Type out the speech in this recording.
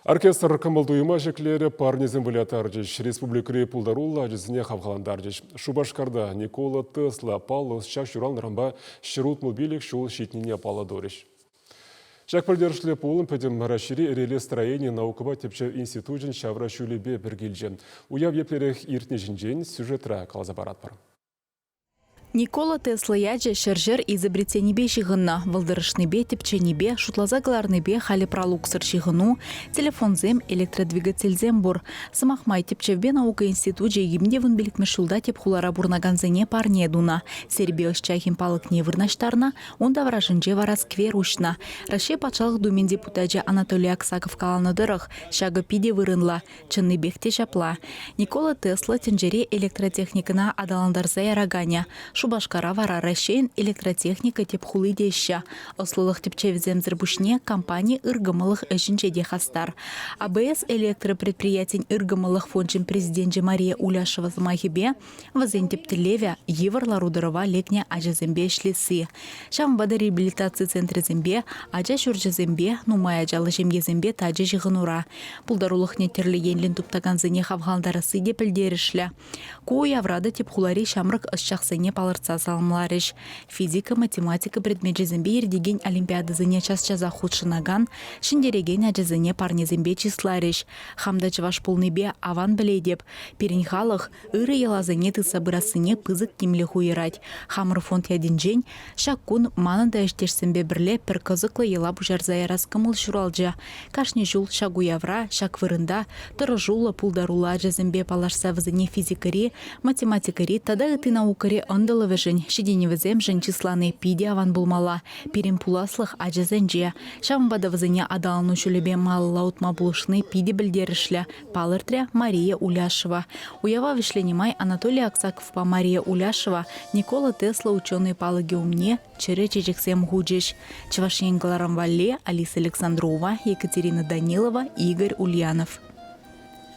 Оркестр кӑмӑл-туйӑма ҫӗклерӗ, парнесем выляттарчӗҫ, республикӑри пултаруллӑ ачасене хавхалантарчӗҫ. Шупашкарта Никола Тесла паллӑ ӑсчах ҫуралнӑранпа 165 ҫул ҫитнине паллӑ турӗҫ. Ҫак пӗлтерӗшлӗ пулӑм Пӗтӗм Раҫҫейри реле-строени наукӑпа тӗпчев институчӗн ҫавра ҫулӗпе пӗр килчӗ. Уяв еплерех иртни ҫинчен сюжетра каласа паратпӑр. Никола Тесла ячӗ ҫӗр-ҫӗр изобретенипе ҫыхӑннӑ. Вӑл тӑрӑшнипе, тӗпченипе, шутласа кӑларнипе халӗ пралуксӑр ҫыхӑну, телефонсем, электродвигательсем пур. Сӑмах май, тӗпчевпе наука институчӗ 2015 ҫулта тӗп хулара пурӑнакансене парне тунӑ. Серби ӑсчахӗн палӑкне вырнаҫтарнӑ, ун таврашӗнче вара сквер уҫнӑ. Раҫҫей Патшалӑх Думин депутачӗ Анатолий Аксаков каланӑ тӑрӑх, ҫакӑ питӗ вырӑнлӑ. Чӑннипех те ҫапла. Никола Тесла тӗнчери электротехникӑна аталантарса яраканӗ. Шупашкара вара Раҫҫейӗн электротехника тӗп хули теҫҫӗ. Ӑслӑлӑх тӗпчевӗсемсӗр пуҫне компани ыркӑмӑллӑх ӗҫӗнче те хастар. АБС электропредприятин ыркӑмӑллӑх фончӗн президенчӗ Мария Уляшева сӑмахӗпе, вӗсен тӗп тӗллевӗ – йывӑр лару-тӑрӑва лекнӗ ачасемпе ӗҫлесси. Ҫавӑнпа та реабилитаци центрӗсемпе, ача ҫурчӗсемпе, нумай ачаллӑ ҫемьесемпе тачӑ ҫыхӑнура. Пултарулӑхне тӗрлӗ енлӗн туптакансене хавхалантарасси те пӗлтерӗшлӗ. Ку уявра та тӗп хулари ҫамрӑк ӑсчахсене палӑртса саламларӗҫ. Физика, математика предмечӗсемпе иртекен олимпиадӑсене час-часах хутшӑнакан, ҫӗнтерекен ачасене парнесемпе чысларӗҫ. Хам та чӑваш пулнипе аван пӗлетӗп, пирӗн халӑх ырӑ йӑласене тытса пырассине пысӑк тимлӗх уйӑрать. Хамӑр фонд ятӗнчен ҫак кун манӑн та ӗҫтешсемпе пӗрле пӗр кӑсӑклӑ йӑла пуҫарса ярас кӑмӑл ҫуралчӗ. Кашни ҫул ҫак уявра, ҫак вырӑнта тӑрӑшуллӑ, пултаруллӑ ачасемпе паллашса вӗсене физикӑри, математикӑри тата ытти наукӑри ӑнтӑлӑвӗшӗн, ҫитӗнӗвӗсемшӗн чыслани питӗ аван пулмалла. Пирӗн пуласлӑх ачасенче. Ҫавӑнпа та вӗсене аталану ҫулӗпе малалла утма пулӑшни питӗ пӗлтерӗшлӗ, палӑртрӗ Мария Уляшева. Уява вӗҫленӗ май Анатолий Аксаковпа Мария Уляшева Никола Тесла ученӑй палӑкӗ умне чӗрӗ чечексем хучӗҫ. Чӑваш Ен кӑларӑм валли Алиса Александрова, Екатерина Данилова, Игорь Ульянов.